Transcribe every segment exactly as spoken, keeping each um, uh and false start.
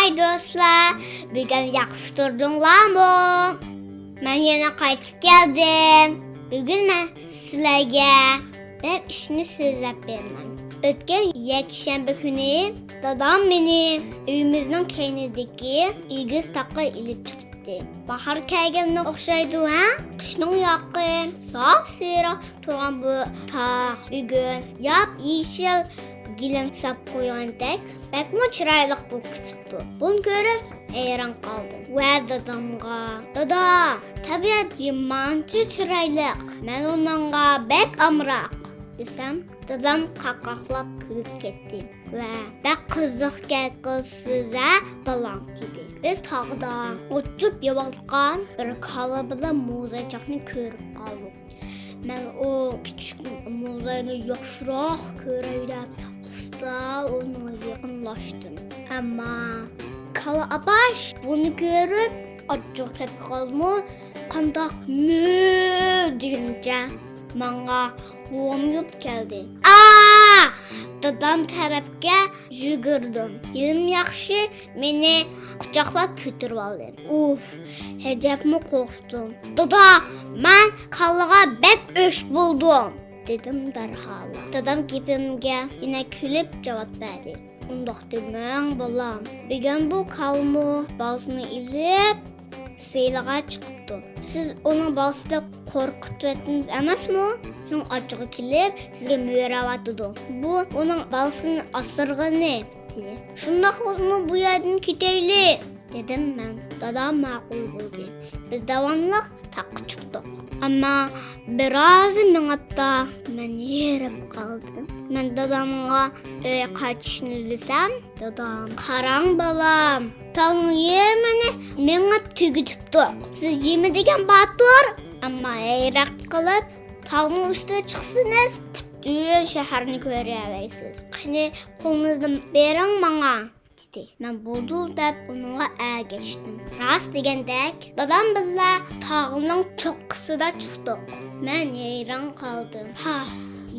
ھاي دوستلار، بۈگۈن ياخشى تۇردۇڭلارمۇ؟ مەن يەنە قايتىپ كەلدىم. بۈگۈن مەن سىلەرگە بىر ئىشنى سۆزلەپ بېرىمەن. ئۆتكەن يەكشەنبە كۈنى دادام مېنى ئۆيىمىزنىڭ كەينىدىكى ئېگىز تاغقا ئېلىپ چىقتى. باھار كەلگەنگە ئوخشايدۇ ھە؟ قىشنىڭ ياقى ساپسېرىق تۇرغان بۇ تاغ بۈگۈن ياپيېشىل گىلەم ساپ قويغاندەك بەكمۇ چىرايلىق بولۇپ كېتىپتۇ. بۇنى كۆرۈپ ھەيران قالدىم ۋە دادامغا، دادا، تەبىئەت نېمانچە چىرايلىق، مەن ئۇنىڭغا بەك ئامراق دېسەم، دادام قاقاقلاپ كۈلۈپ كەتتى ۋە بەك قىزىق گەپ قىلىسىز ھە بالام دېدى. بىز تاغدا ئوت چۆپ يەۋاتقان بىر كالا بىلەن موزايچاقنى كۆرۈپ قالدۇق. مەن ئۇ كىچىك موزاينى ياخشىراق كۆرەي دەپ ئاستا ئۇنىڭغا يېقىنلاشتىم. ئەمما كالا ئاپاش بۇنى كۆرۈپ ئاچچىقى كەپ قالدىمۇ، قانداق مۆ دېگىنىچە ماڭا ھومىيىپ كەلدى. ئا! دادام تەرەپكە يۈگۈردۈم. ھېلىمۇ ياخشى مېنى قۇچاقلاپ كۆتۈرۈۋالدى. ئۇف، ئەجەبمۇ قورقتۇم. دادا، مەن كالىغا بەك ئۆچ بولدۇم، دېدىم دەرھال. دادام گېپىمگە يەنە كۈلۈپ جاۋاب بەردى. ئۇنداق دېمەڭ بالام. بۈگۈن بۇ كالىمۇ بالىسىنى ئېلىپ سېيىلغا چىقىپتۇ. سىز ئۇنىڭ بالىسىنى قورقۇتۇۋەتتىڭىز ئەمەسمۇ؟ شۇنىڭ ئاچچىقى كېلىپ سىزگە مۆرەۋاتىدۇ. بۇ ئۇنىڭ بالىسىنى ئاسرىغىنى، دېدى. شۇنداق بولسىمۇ بۇ يەردىن كېتەيلى، دېدىم مەن. دادام ماقۇل بولدى. بىز داۋاملىق تاغقا چىقتۇق. ئەمما بىرازى مېڭىپتا مەن ھېرىپ قالدىم. مەن دادامغا ئۆيگە قايتىشنى دېسەم، دادام، قاراڭ بالام، تاغنىڭ يېرىمىنى مېڭىپ تۈگىتىپتۇق. سىز نېمە دېگەن باتۇر، ئەمما ھەيران قېلىپ تاغنىڭ ئۈستىگە چىقسىڭىز پۈتۈن شەھەرنى كۆرەلەيسىز. قېنى قولىڭىزنى بېرىڭ ماڭا، دېدى. مەن بولدى دەپ ئۇنىڭغا ئەگەشتىم. راست دېگەندەك دادام بىللە تاغنىڭ چوققىسىدا چىقتۇق. مەن ھەيران قالدىم. ھا،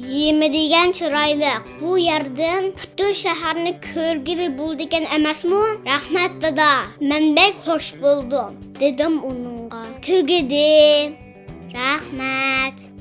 نېمە دېگەن چىرايلىق. بۇ يەردىن پۈتۈن شەھەرنى كۆرگىلى بولىدىكەن ئەمەسمۇ؟ رەھمەت دادا، مەن بەك خوش بولدۇم، دېدىم ئۇنىڭغا. تۈگىدى. رەھمەت.